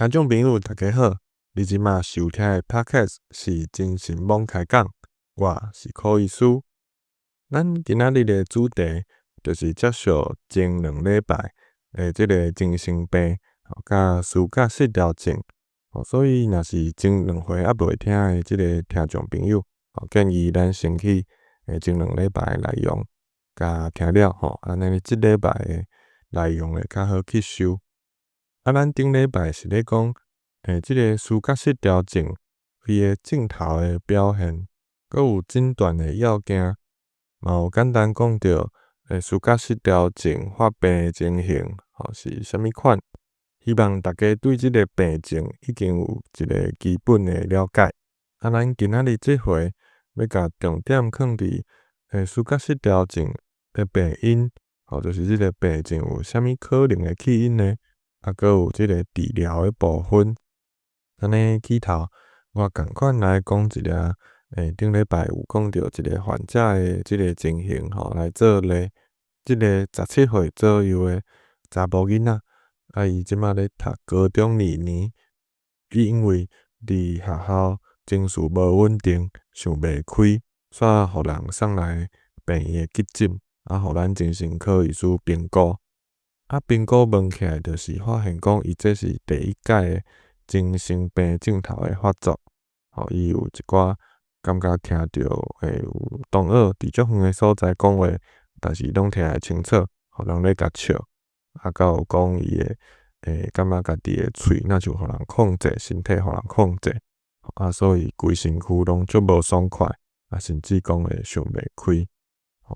聽眾朋友，大家好！你這馬收聽的 Podcast 是精神罔開講，我是柯醫師。咱今仔日的主題就是接續前兩禮拜的這个精神病，佮思覺失調症。所以若是前兩回猶未聽的這个聽眾朋友，建議咱先去前兩禮拜的內容，共聽了吼，按呢這禮拜的內容會較好吸收。啊，咱頂禮拜是咧講，這个思覺失調症伊的症頭的表現，閣有診斷的要件，嘛有簡單講著，思覺失調症發病的情形，吼是啥物款？希望大家對這个病症已經有一个基本的了解。啊，咱今仔日這回欲共重點囥佇，思覺失調症的病因，吼，就是這个病症有啥物可能的起因呢？啊，閣有這个治療的部分。按呢起頭，我仝款來講一下，頂禮拜有講著一个患者的這个情形吼，來做例。這个17歲左右的查埔囡仔，啊，伊這馬咧讀高中二年，伊因為佇學校情緒無穩定，想袂開，煞予人送來病院的急診，啊，予咱精神科醫師評估。啊，評估問起來，就是發現講，伊這是第一擺的精神病症頭的發作，吼，伊有一寡感覺聽著有同學佇足遠的所在講話，但是攏聽會清楚，予人咧共笑，啊，閣有講伊會感覺家己的喙若像予人控制，身體予人控制，啊，所以規身軀攏足無爽快，啊，甚至講會想袂開，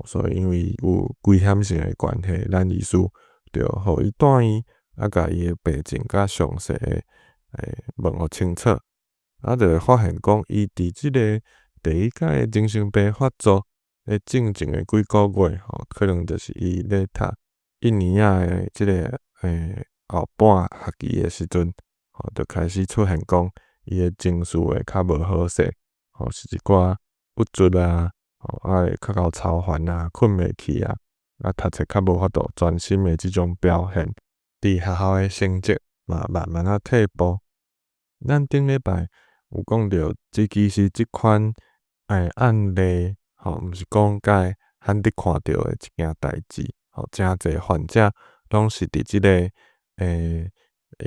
所以因為有危險性的關係，咱醫師就予伊住院，啊，共伊的病情較詳細的問予清楚，啊，就會發現講，伊佇這个第一擺的精神病發作的進前的幾個月，吼，可能就是伊咧讀一年仔的這个後半學期的時陣，吼，就開始出現講伊的情緒會較無好勢，吼，是一寡鬱卒啊，吼，啊會較𠢕操煩啊，睏袂去啊，啊，讀冊較無法度專心的這種表現，佇學校的成績嘛慢慢仔退步。咱頂禮拜有講著，這其實這款案例，吼，毋是講蓋罕得看著的一件代誌，吼，誠濟患者攏是佇這个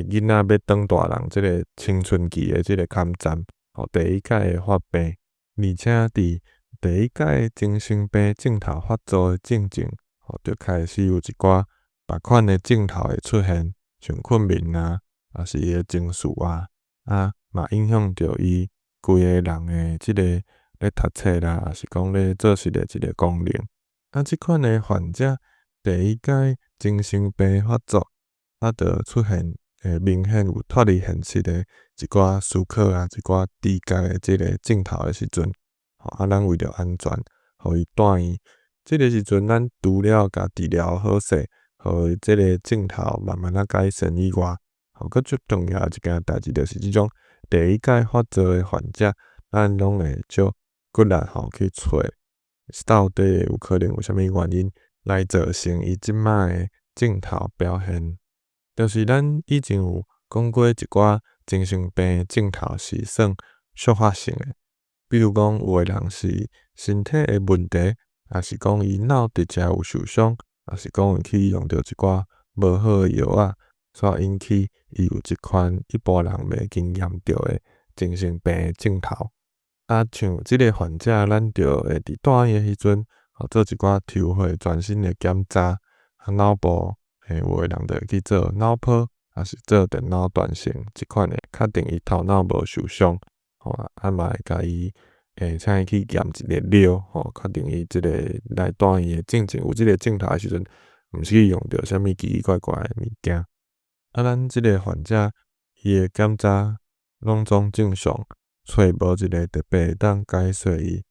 囡仔欲長大人這个青春期的這个坎站，吼，第一擺會發病，而且佇第一擺精神病症頭發作的進前，吼，就開始有一寡別款的症頭會出現，像睏眠啊，抑是伊的情緒啊，啊，嘛影響著伊規个人的這个咧讀冊啦，抑是講咧做事的一个功能。啊，這款的患者第一擺精神病發作，啊，就出現明顯有脫離現實的一寡思考啊，一寡知覺的這个症頭的時陣，吼，啊，咱為著安全，予伊住院。這个時陣，咱除了共治療好勢，予伊這个症頭慢慢仔改善以外，吼，閣最重要的一件代誌，就是這種第一擺發作的患者，咱攏會足骨力吼去揣，到底有可能有啥物原因來造成伊這擺的症頭表現。就是咱以前有講過一寡精神病的症頭是算觸發性的，比如講有的人是身體的問題，抑是講伊腦直接有受傷，抑是講伊去用著一寡無好的藥仔，所引起伊有這款一般人袂經驗著的精神病的症頭。啊，像這个患者，咱就會佇住院的時陣，做一寡抽血全身的檢查，啊，腦部有的人就會去做腦波，抑是做電腦斷層，這款的確定伊頭腦無受傷，吼，啊嘛會共伊請伊去驗一个尿，吼，確定伊這个來住院的進前有這个症頭的時陣，毋是去用著啥物奇奇怪怪的物件。啊，咱這个患者伊的檢查攏總正常，揣無一个特別會當解釋伊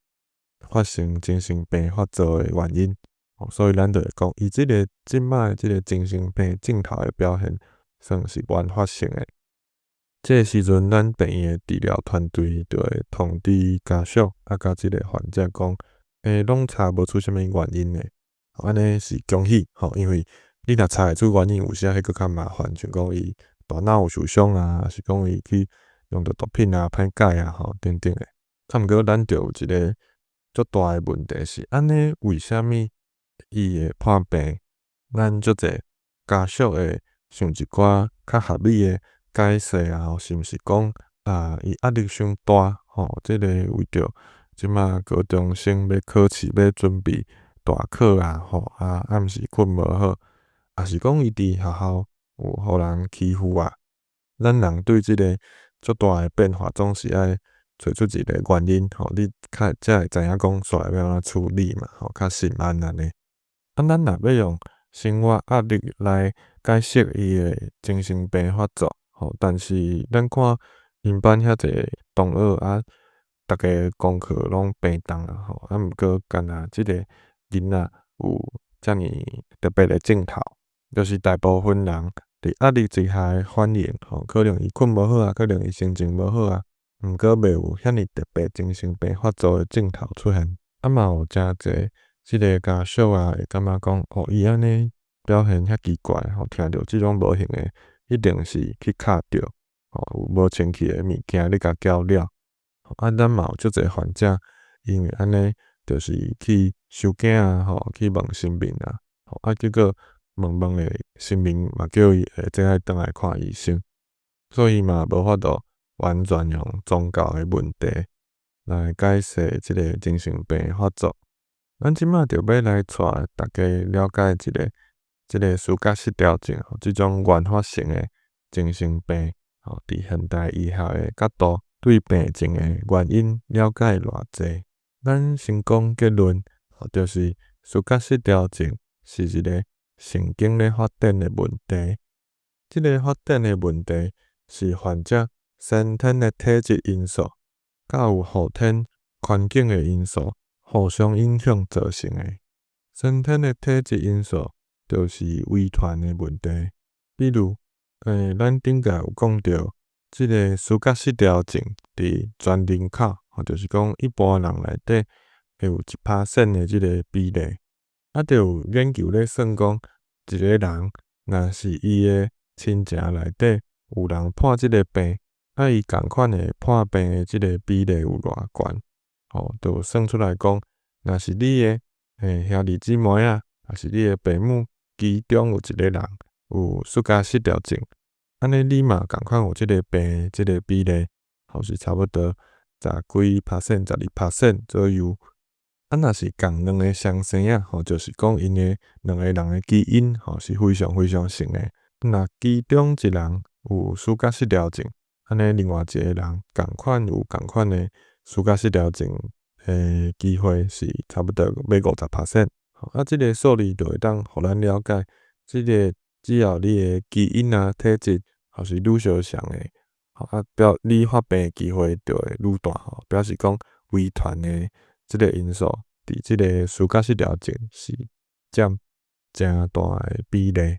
發生精神病發作的原因，所以咱就會講，伊這个這擺的這个精神病症頭的表現，算是原發性的。這个時陣，咱病院的治療團隊就會通知家屬，啊，佮這个患者講，攏查無出啥物原因的，按呢是恭喜，吼，因為你若查會出原因，有時仔彼閣較麻煩，像講伊大腦有受傷啊，抑是講伊去用著毒品啊、歹改啊，吼等等的。啊，毋過咱就有一個足大的問題是，按呢為啥物伊會破病？咱足濟家屬會想一寡較合理的解釋啊，是毋是講啊，伊壓力傷大吼？這個為著這馬高中生欲考試欲準備大考啊，吼啊暗時睏無好，抑是講伊佇學校有予人欺負啊？咱人對這個足大的變化，總是愛揣出一個原因，吼，你較才會知影講煞來欲按怎處理嘛，吼，較心安按呢。啊，咱若欲用生活壓力來解釋伊的精神病發作，吼，但是咱看𪜶班遐濟同學啊，逐家功課攏平重啊，吼，啊毋過干焦這个囡仔有遮爾特別的症頭，就是大部分人佇壓力之下的反應，吼，可能伊睏無好啊，可能伊心情無好啊，毋過袂有遐爾特別精神病發作的症頭出現，啊嘛有誠濟這个家屬啊會感覺講，哦，伊按呢表現遐奇怪，吼，聽著這種無形的，一定是去敲著，吼，有無清氣的物件咧共攪了。啊，咱嘛有足濟患者，因為按呢，就是去收驚啊，吼，去問神明啊，啊，結果問問的神明嘛叫伊會使愛轉來看醫生，所以嘛無法度完全用宗教的問題來解釋這个精神病發作。咱這馬就欲來帶大家了解一下這个思覺失調症這種原發性的精神病，吼，佇現代醫學的角度對病症的原因了解偌濟。咱先講結論，就是思覺失調症是一个神經咧發展的問題。這个發展的問題是患者先天的體質因素，佮有後天環境的因素互相影響造成的。先天的體質因素就是遺傳的問題，比如，咱頂擺有講著，這个思覺失調症佇全人口，就是講一般人內底會有1% 的這个比例。啊，就有研究咧算講，一個人若是伊的親情內底有人破這个病，啊，伊仝款會破病的這个比例有偌懸，吼，就有算出來講，若是你的兄弟姊妹啊，抑是你的爸母其中有一個人有思覺失調症，按呢你嘛仝款有這个病的這个比例，吼是差不多十幾 percent、12% 左右。啊，若是仝兩个雙生仔，吼，就是講𪜶的兩个人的基因，吼是非常非常像的。若其中一人有思覺失調症，按呢另外一个人仝款有仝款的思覺失調症的機會是差不多欲50%。啊，這个數字就會當予咱了解，這个只要你的基因啊體質吼是愈相像的，啊表你發病的機會就會愈大吼，表示講遺傳的這个因素佇這个思覺失調症是佔誠大的比例。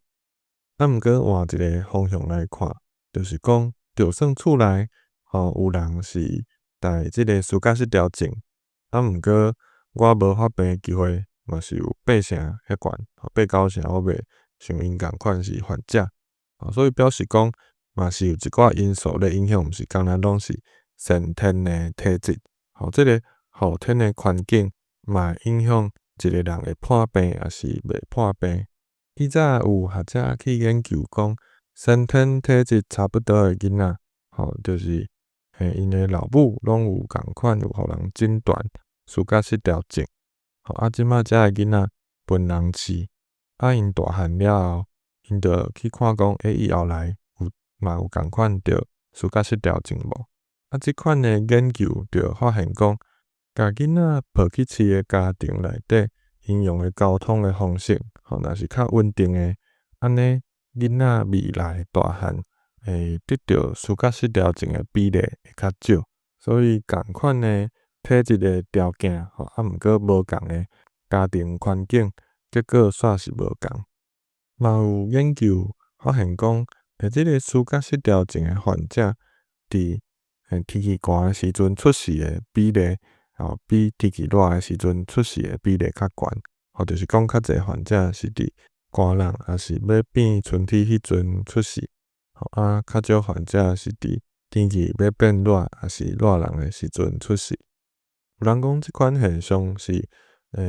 啊，毋過換一个方向來看，就是講，就算厝內吼有人是帶這个思覺失調症，啊，毋過我無發病的機會嘛是有八成遐懸，八九成我袂像𪜶仝款是患者，所以表示講嘛是有一寡因素咧影響，毋是干焦攏是先天的體質，吼，這个後天的環境嘛會影響一个人會破病抑是袂破病。以早有學者去研究講，先天體質差不多的囡仔，吼，就是𪜶的老母攏有仝款有予人診斷思覺失調症，吼，啊，這馬遮的囡仔分人飼，啊，𪜶大漢了後，𪜶就去看講，欸，伊後來有嘛有仝款著思覺失調症無？啊，這款的研究就發現講，共囡仔抱去飼的家庭內底，𪜶用的溝通的方式，吼，若是較穩定的，按呢囡仔未來大漢會得著思覺失調症的比例會較少。所以仝款的體質的條件，吼，啊，毋過無仝的家庭環境，結果煞是無仝。嘛有研究發現講，這个思覺失調症的患者，佇天氣寒的時陣出世的比例，吼，比天氣熱的時陣出世的比例較懸。吼，就是講較濟患者是佇寒冷抑是欲變春天彼陣出世。啊，較少患者是佇天氣欲變熱抑是熱人的時陣出世。有人講這款現象是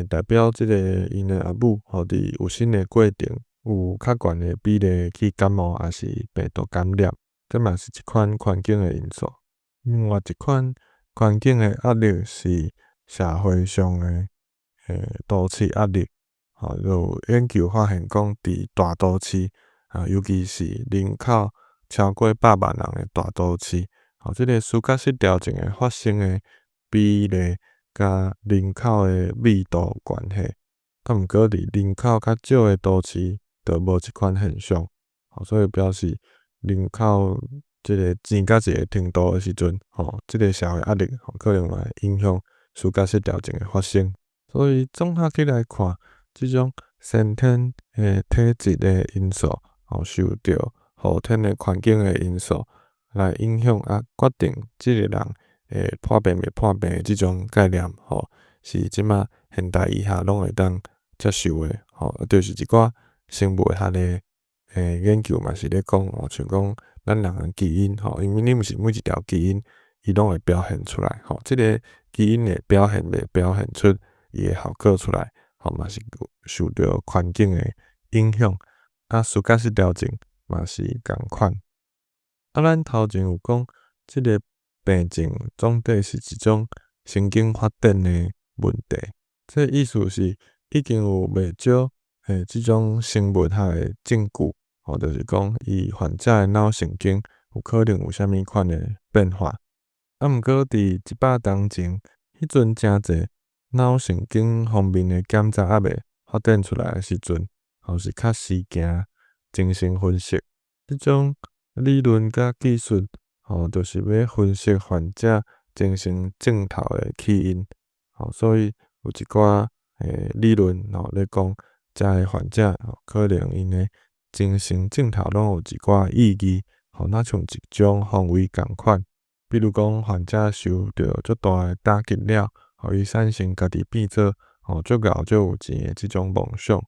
代表這個𪜶的阿母吼，佇有身的過程有較懸的比例去感冒抑是病毒感染，這嘛是一款環境的因素。另外一款環境的壓力是社會上的都市壓力，吼，有研究發現講，佇大都市，啊，尤其是人口超過100萬人的大都市，吼，這个思覺失調症的發生的比例，佮人口的密度有關係。啊，毋過佇人口較少的都市，就無這款現象，所以表示人口這个擠到一个程度的時陣，吼，這个社會壓力可能會影響思覺失調症的發生。所以綜合起來看，這種先天的體質的因素，吼，受著後天的環境的因素來影響啊，決定這个人會破病袂破病的這種概念，吼，是這馬現代醫學攏會當接受的，吼，就是一寡生物學的研究嘛是咧講，吼，像講咱人的基因，吼，因為你毋是每一條基因伊攏會表現出來，吼，這个基因會表現袂表現出伊的效果出來，吼，嘛是受著環境的影響，啊，思覺失調症嘛是仝款。啊，咱頭前有講，這个病症總體是一種神經發展的問題，這意思是已經有袂少這種生物學的證據，吼，就是講伊患者的腦神經有可能有啥物款的變化。啊，毋過佇100冬前，彼陣誠濟腦神經方面的檢查猶未發展出來的時陣，吼，是較時行精神分析這種理論佮技術，吼，就是欲分析患者精神症頭的起因，吼，所以有一寡理論吼咧講，遮的患者可能𪜶的精神症頭攏有一寡意義，吼，若像一種防衛仝款。比如講，患者受著足大的打擊了，予伊產生家己變做吼足𠢕足有錢的這種夢想。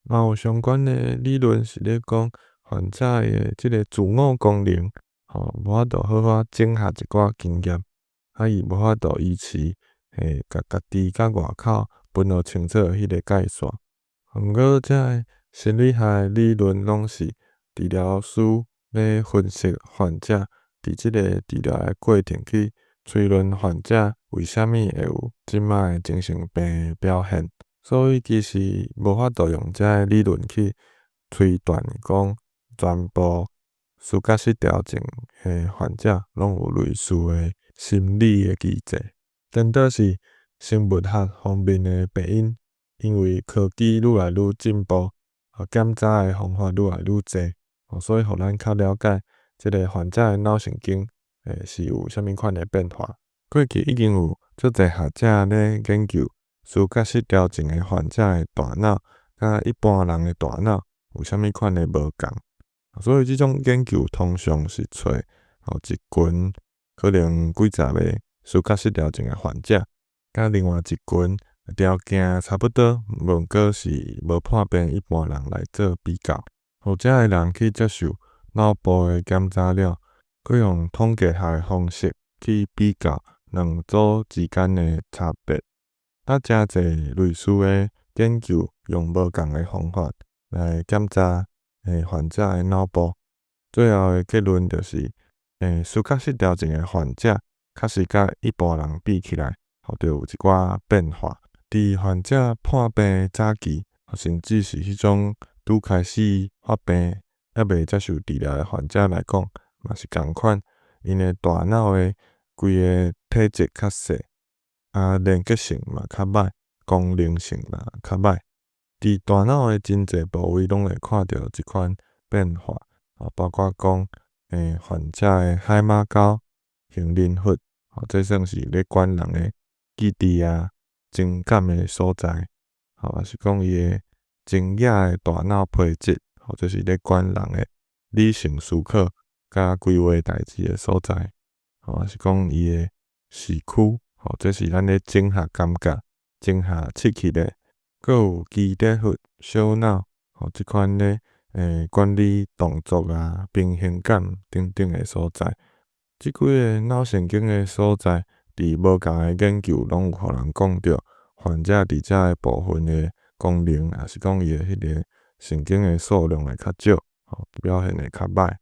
嘛有相關的理論是咧講，患者的這个自我功能吼無法度好好整合一寡經驗，啊伊無法度維持共家己佮外口分予清楚的彼个界線。毋過這个心理學的理論攏是治療師咧分析患者佇這个治療的過程去推論患者為啥物會有這擺的精神病的表現，所以其實無法度用這个理論去推斷講全部思覺失調症的患者攏有類似的心理的機制。顛倒是生物學方面的病因，因為科技愈來愈進步，檢查的方法愈來愈濟，所以予咱較了解這个患者的腦神經是有啥物款的變化。過去已經有足濟學者咧研究思覺失調症的患者的大腦，佮一般人的大腦有啥物款的無仝。所以這種研究通常是揣一群可能幾十个思覺失調症的患者，佮另外一群條件差不多，毋過是無破病一般人來做比較，予遮的人去接受腦部的檢查了，閣用統計學的方式去比較兩組之間的差別。啊，誠濟類似的研究用無仝的方法來檢查患者的腦部，最後的結論就是，思覺失調症的患者確實佮一般人比起來，就有一寡變化。佇患者破病的早期，甚至是彼種拄開始發病猶未接受治療的患者來講，嘛是仝款，𪜶的大腦的規个體積較細，啊，連結性嘛較䆀，功能性嘛較䆀。佇大腦的真濟部位攏會看著這款變化，包括講患者的海馬溝、杏仁核，這算是咧管人的記憶啊、情感的所在，抑是講伊的前額的大腦皮質，或者是咧管人的理性思考佮規劃代誌的所在，抑是講伊的視區，這是咱咧整合感覺、整合刺激的，閣有基底核、小腦，這款咧管理動作啊、平衡感等等的所在。這幾个腦神經的所在，佇無仝的研究攏有予人講著，患者佇遮个部分的功能，抑是講伊的彼个神經的數量會較少，吼，表現會較䆀。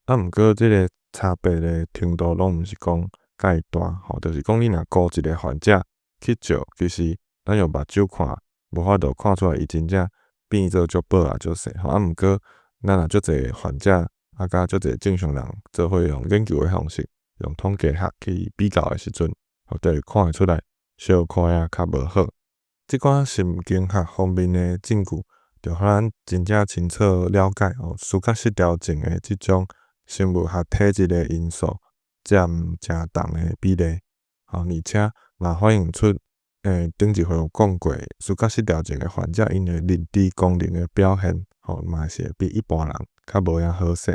啊，毋過這个差別的程度攏毋是講蓋大，吼，就是講你若孤一个患者去照，其實咱用目睭看，無法度看出來伊真正變做足薄啊足細，吼。啊，毋過咱若足濟患者，啊，佮足濟正常人做伙用研究的方式，用統計學去比較的時陣，吼，就會看會出來小可仔較無好。這款神經學方面的證據，就予咱真正清楚了解哦，思覺失調症的這種生物學體質的因素佔誠重的比例。吼，而且嘛反映出，頂一回有講過，思覺失調症的患者，𪜶的認知功能的表現，吼，嘛是會比一般人較無遐好勢。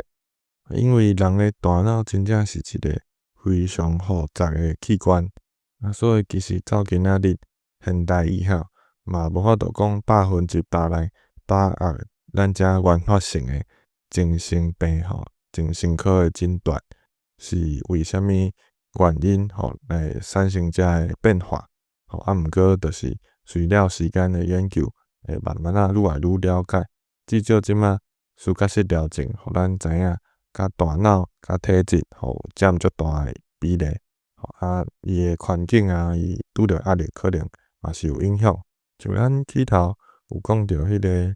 因為人的大腦真正是一个非常複雜的器官，啊，所以其實到今仔日，現代醫學嘛無法度講100%來把握咱遮原發性的精神病吼，精神科的診斷是為啥物原因吼來產生遮个變化。吼，啊，毋過就是隨了時間的研究，會慢慢仔愈來愈了解。至少這馬思覺失調症，予咱知影，佮大腦、佮體質吼佔足大的比例。吼，啊，伊的環境啊，伊拄著壓力可能嘛是有影響。像咱起頭有講著彼个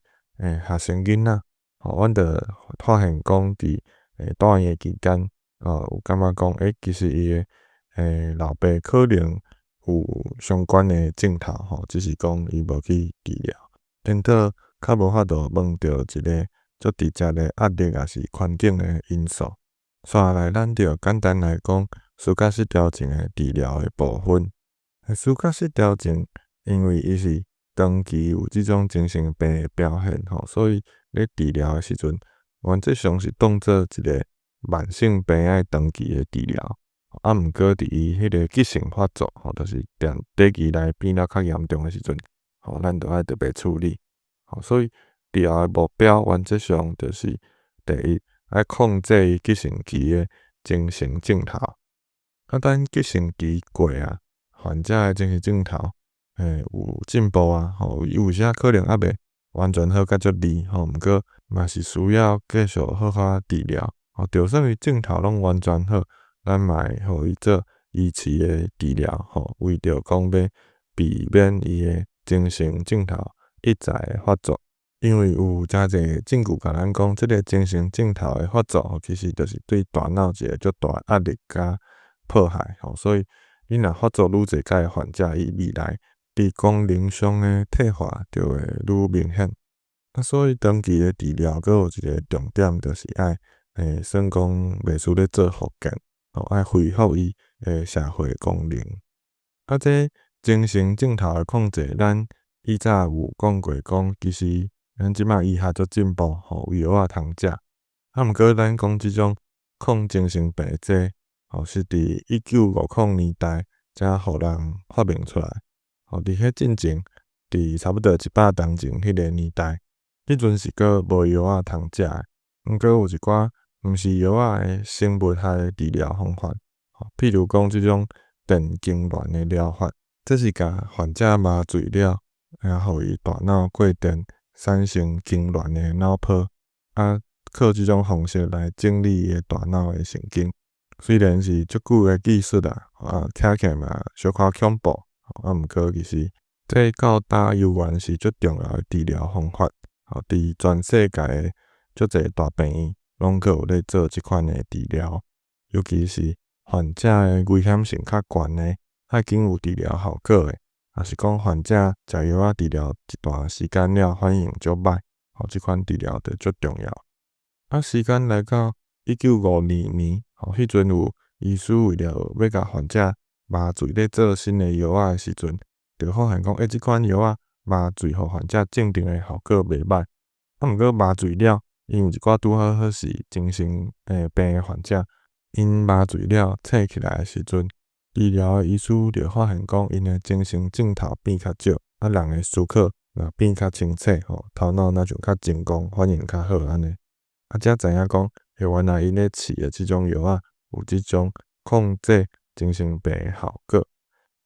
學生囡仔，吼，阮就發現講佇住院的期間，哦，有感覺講，其實伊的老爸可能有相關的症頭，吼，只是講伊無去治療，因此較無法度問著一个足直接的壓力，抑是環境的因素。紲來，咱就簡單來講思覺失調症的治療的部分。思覺失調症因為伊是長期有這種精神病的表現，吼，所以咧治療的時陣，原則上是當做一个慢性病愛長期的治療。啊，毋過佇伊彼个急性發作，吼，就是短短期內變了較嚴重的時陣，吼，咱就愛特別處理。吼，所以治療的目標原則上就是第一，愛控制伊急性期的精神症頭。啊，等急性期過啊，患者的精神症頭，有進步啊，吼，有時仔可能猶未完全好甲足利，吼，毋過嘛是需要繼續好好治療。吼，就算伊症頭攏完全好，咱嘛會予伊做維持的治療，吼，為著講欲避免伊的精神症頭一再的發作。因為有誠濟證據共咱講，這个精神症頭的發作，其實就是對大腦一个足大的壓力佮破壞，吼，所以你若發作愈濟擺的患者，伊未來佇功能上的退化就會愈明顯。啊，所以長期的治療，閣有一个重點，就是愛，算講袂輸咧做復健，吼，愛恢復伊的社會功能。啊，這精神症頭的控制，咱以早有講過，講其實咱這馬醫學足進步，吼，有藥仔通食。啊，毋過咱講這種抗精神病劑，吼，是佇1950年代才予人發明出來。吼，佇彼進前，佇差不多100冬前彼个年代，彼陣是閣無藥仔通食的。毋過有一寡毋是藥仔的生物學的治療方法，吼，譬如講這種電痙攣的療法，這是共患者麻醉了，然後予伊大腦過電，產生痙攣的腦波，啊，靠這種方式來整理伊的大腦的神經。雖然是足久的技術啦，啊，聽起來嘛小可恐怖，啊，毋過其實這到今猶原是足重要的治療方法。吼，佇全世界的足濟大病院，攏閣有咧做這款的治療，尤其是患者的危險性較懸的，愛緊有治療效果的，抑是講患者食藥仔治療一段時間了，反應足䆀，吼，這款治療就足重要。啊，時間來到1952年，吼，彼陣有醫師為了欲共患者麻醉咧做新的藥仔的時陣，就發現講，這款藥仔麻醉予患者鎮定的效果袂䆀。啊，毋過麻醉了，因有一寡拄好好是精神病的患者，𪜶麻醉了醒起來的時陣，治療的醫師就發現講，𪜶的精神症頭變較少，啊，人的思考若變較清醒吼，頭腦若像較精光，反應較好按呢。啊，才知影講，欸，原來𪜶咧試的這種藥仔有這種控制精神病的效果。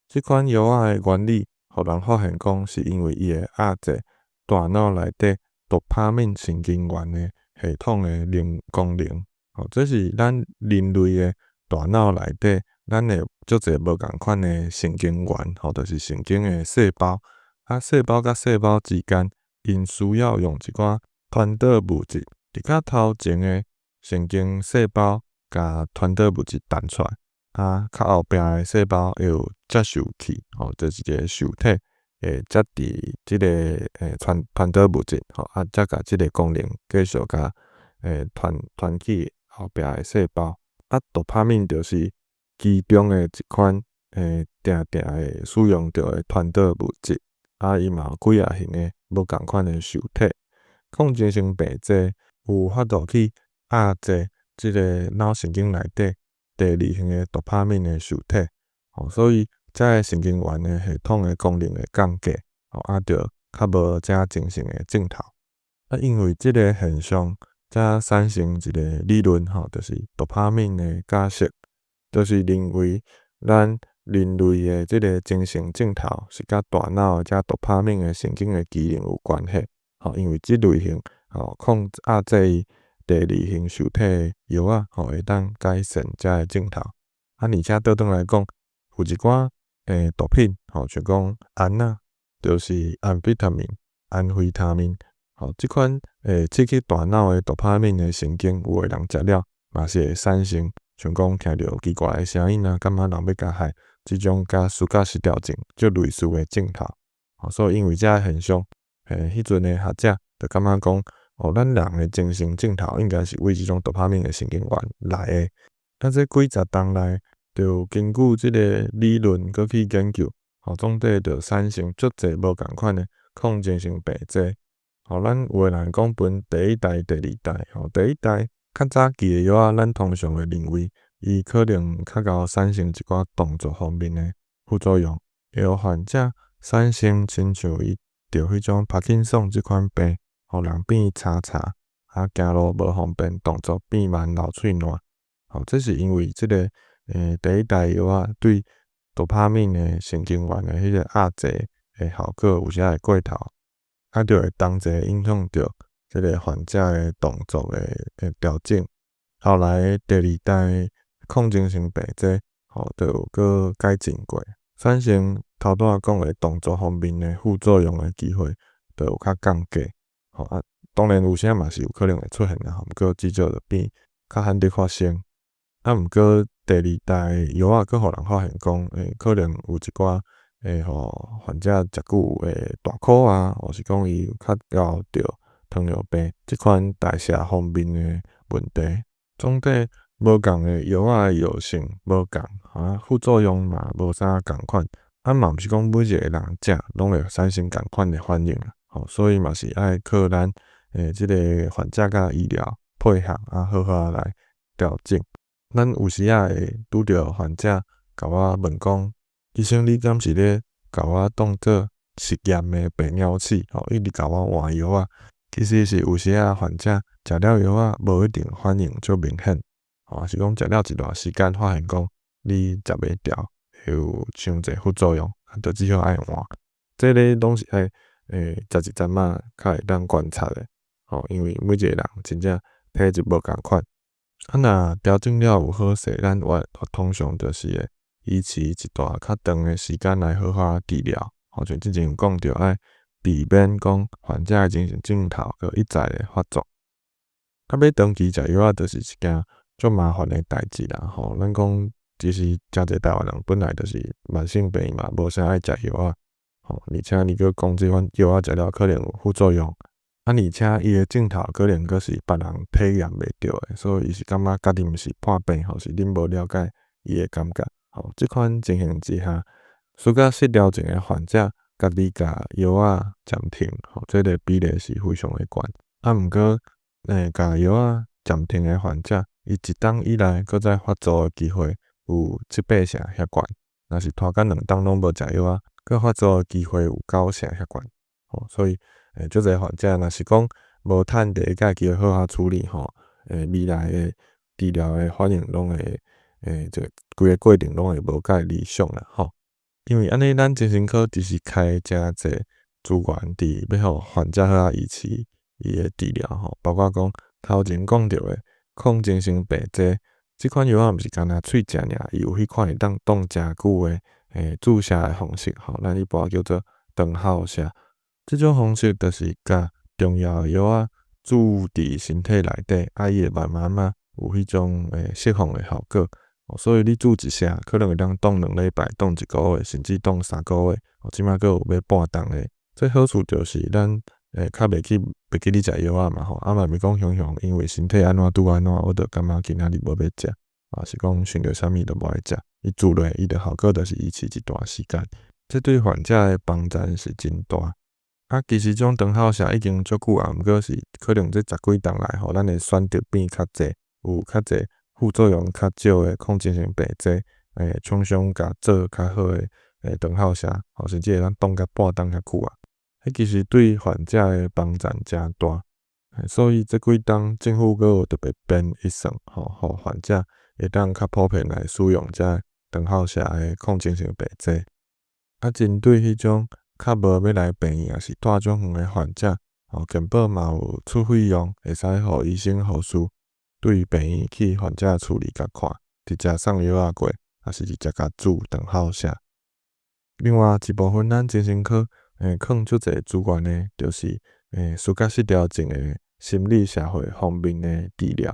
這款藥仔的原理，予人發現講是因為伊會壓制大腦內底多帕敏神經元的系統的能功能。吼，這是咱人類的大腦內底，咱會足濟無仝款的神經元，吼，就是神經的細胞。啊，細胞佮細胞之間，𪜶需要用一寡傳導物質，佇較頭前的神經細胞共傳導物質彈出來，啊，較後壁的細胞會有接受器，吼，就是一個受體會接佇這个傳傳導物質，吼，啊，才共這个功能繼續共傳傳去後壁的細胞。啊，多帕敏就是其中的一款定定會使用著的傳導物質。啊，伊嘛有幾仔型的無仝款的受體。抗精神病劑有法度去壓制這个腦神經內底第二型的多帕敏的受體，吼，所以這个神經元的系統的功能會降低，吼，啊，就較無遮精神的症頭。啊，因為這个現象，才產生一個理論，吼，就是多帕敏的假說，就是認為咱人類的這个精神症頭是佮大腦遮多帕敏的神經的機能有關係，吼，因為這類型吼控壓制伊第二型受體的藥仔，吼，會當改善遮个症頭。啊，而且倒轉來講，有一寡毒品，吼，像講安仔，就是安非他命、安非他命，吼，這款會刺激大腦的多帕敏的神經，有的人食了嘛是會產生，像講聽著奇怪的聲音啊，感覺人欲共害，這種佮思覺失調症足類似的症頭。吼，所以因為這个現象，彼陣的學者就感覺講，哦，咱人的精神症頭應該是為這種多帕敏的神經元來的。啊，這幾十冬來，就根據這个理論閣去研究，吼，總底就產生足濟無仝款的抗精神病劑。吼，咱有的人講分第一代、第二代，吼，第一代較早期的藥仔，咱通常會認為伊可能較𠢕產生一寡動作方面的副作用，會予患者產生親像伊著彼種帕金遜這款病，予人變柴柴，啊，行路無方便，動作變慢，流喙瀾。吼，這是因為這个第一代藥仔對多帕敏的神經元的彼个壓制的效果有時會過頭，啊，就會同齊影響著這个患者的動作的調整。後來第二代抗精神病劑，吼，就有閣改進過，產生頭拄仔講的動作方面的副作用的機會，就有較降低。吼啊，當然有時嘛是有可能會出現啦，毋過至少就變較罕得發生。啊，毋過第二代藥仔閣予人發現講，可能有一寡會予患者食久會大箍啊，或是講伊較𠢕著糖尿病這款代謝方面的問題。總體無仝的藥仔的藥性無仝，啊，副作用嘛無啥仝款，啊嘛毋是講每一个人食攏會產生仝款的反應，吼，所以嘛是愛靠咱這个患者佮醫療配合啊，好好來調整。咱有時仔會拄著患者共我問講：醫生，你敢是咧共我當做實驗的白老鼠？吼，一直共我換藥仔。其實是有時仔患者食了藥仔無一定反應足明顯，吼，抑是講食了一段時間，發現講你食袂牢，會有傷濟副作用，啊，就只好愛換。這个攏是愛食一陣仔較會當觀察的，吼，因為每一個人真正體質無仝款。啊，若調整了有好勢，咱我通常就是會維持一段較長的時間來好好治療。吼，像之前有講著愛避免講患者的精神症頭閣一再的發作。啊，欲長期食藥仔，就是一件足麻煩的代誌啦。吼，咱講其實誠濟台灣人本來就是慢性病嘛，無啥愛食藥仔。吼，而且你閣講這款藥仔食了可能有副作用。啊，而且伊的症頭可能閣是別人體驗袂著的，所以伊是感覺家己毋是破病，吼，是恁無了解伊的感覺。吼，這款情形之下，思覺失調症的患者家己共藥仔暫停，吼，這个比例是非常的懸。啊，毋過，共藥仔暫停的患者，伊一冬以內閣再發作的機會有七八成遐懸。若是拖甲兩冬攏無食藥仔，閣發作的機會有九成遐懸。吼，所以足濟患者若是講無趁第一擺機會好好處理吼，未來的治療的反應攏會這規个過程攏會無蓋理想啦吼。因為按呢，咱精神科其實開誠濟資源佇欲予患者好好維持伊的治療吼，包括講頭前講著的抗精神病劑，這款藥仔毋是干焦喙食爾，伊有彼款會當擋誠久的注射的方式吼，咱一般叫做長效射。這種方式就是共中藥的藥仔注佇身體內底，啊，伊會慢慢仔有彼種釋放的效果。所以你注一射，可能會當擋2禮拜、擋一個月，甚至擋3個月。這擺閣有欲半冬的。這好處就是咱較袂去袂記得食藥仔嘛吼，啊嘛毋是講雄雄因為身體按怎拄按怎，我就感覺今仔日無欲食，抑是講想著啥物都無愛食。伊注落，伊的效果就是維持一段時間。這對患者的幫助是真大。啊，其實這種長效射已經足久啊，毋過是可能這十幾冬來吼，咱的選擇變較濟，有較濟副作用較少的抗精神病劑，廠商共做較好的長效射，吼，甚至會當擋較半冬較久啊。彼其實對患者的幫助誠大，所以這幾冬政府閣有特別編預算，吼，予患者會當較普遍來使用這長效射的抗精神病劑。啊，針對彼種較無欲來病院，抑是蹛足遠的患者，吼，健保嘛有出費用，會使予醫生護士對病院去患者厝裡共看，直接送藥仔過，抑是直接共注長效射。另外一部分，咱精神科囥足濟資源的，就是思覺失調症的心理社會方面的治療，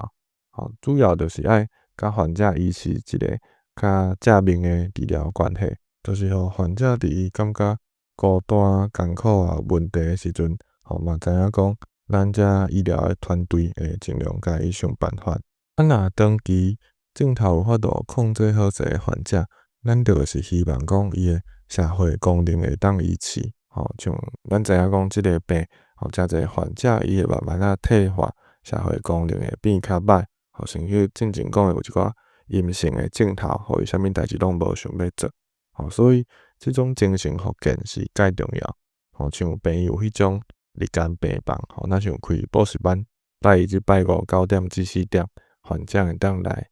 吼，主要就是愛共患者維持一个較正面的治療關係，就是予患者佇伊感覺孤單、艱苦啊、有問題的時陣，吼嘛知影講，咱遮醫療的團隊會盡量共伊想辦法。啊，若長期症頭有法度控制好勢的患者，咱就是希望講伊的社會功能會當維持，吼，像咱知影講這个病，吼，誠濟患者伊會慢慢仔退化，社會功能會變較䆀，吼，甚至進前講的有一寡陰性的症頭，予伊啥物代誌攏無想欲做，吼，所以這種精神復健是蓋重要，吼，像病院有彼種日間病房，吼，若像開補習班，拜一至拜五9點至4點，患者會當來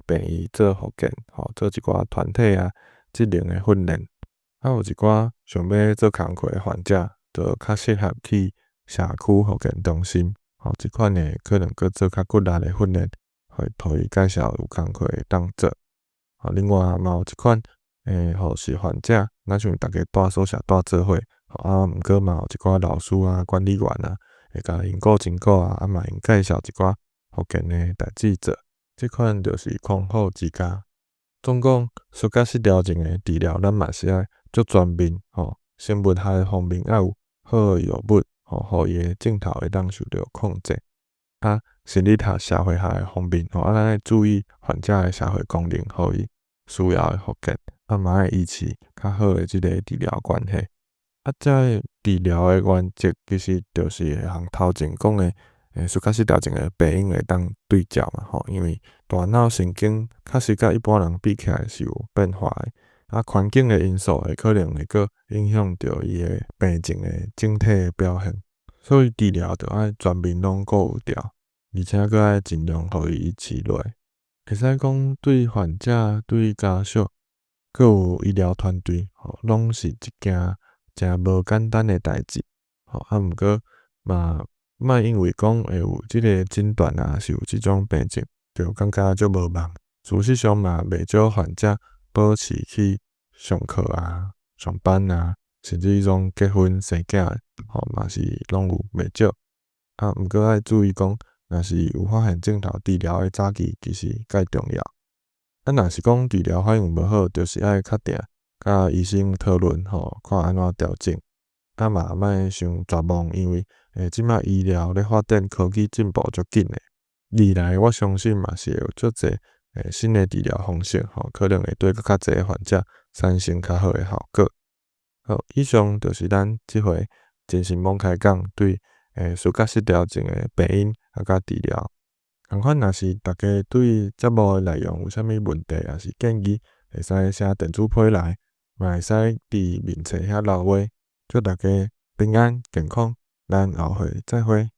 病院做復健，吼，做一寡團體啊、職能的訓練。啊，有一寡想欲做工課的患者，就較適合去社區復健中心，吼，這款的可能閣做較骨力的訓練，會予伊介紹有工課會當做。吼，另外嘛有一款護士患者，若像逐家蹛宿舍蹛做伙，啊，毋過嘛有一寡老師啊、管理員啊，會共𪜶顧真顧啊，啊嘛會介紹一寡復健的代誌做。這款就是空好之家。總講思覺失調症的治療，咱嘛是愛足全面吼，生物學的方面愛有好的藥物，吼，予伊的症頭會當受著控制。啊，心理學、社會學的方面，吼，啊，咱愛注意患者的社會功能，予伊需要的復健，啊嘛愛維持較好的這個治療關係。啊，這个治療的原則其實就是會和頭前講的，思覺失調症的病因會當對照嘛，吼，因為大腦神經確實佮一般人比起來是有變化的，啊，環境的因素會可能會閣影響著伊的病症的整體的表現，所以治療著愛全面攏顧有著，而且閣愛盡量予伊維持落來。會使講對患者、對家屬，閣有醫療團隊，吼，攏是一件誠無簡單的代誌，吼，啊，毋過嘛，莫因為講會有這个診斷啊，是有這種病症，就感覺足無望。事實上嘛，袂少患者保持去上課啊、上班啊，甚至彼種結婚生囝，吼嘛是攏有袂少。啊，毋過愛注意講，若是有發現症頭，治療的早期其實蓋重要。啊，若是講治療反應無好，就是愛確定佮醫生討論，吼，看按怎調整。啊嘛莫傷絕望，因為這擺醫療咧發展，科技進步足緊的。未來我相信嘛是會有足濟新的治療方式，吼，可能會對閣較濟患者產生較好的效果。好，以上就是咱這回精神罔開講對思覺失調症的病因啊佮治療。仝款，若是大家對節目的內容有啥物問題，抑是建議，會使寫電子批來，嘛會使佇面冊遐留話。祝大家平安健康，咱後回再會。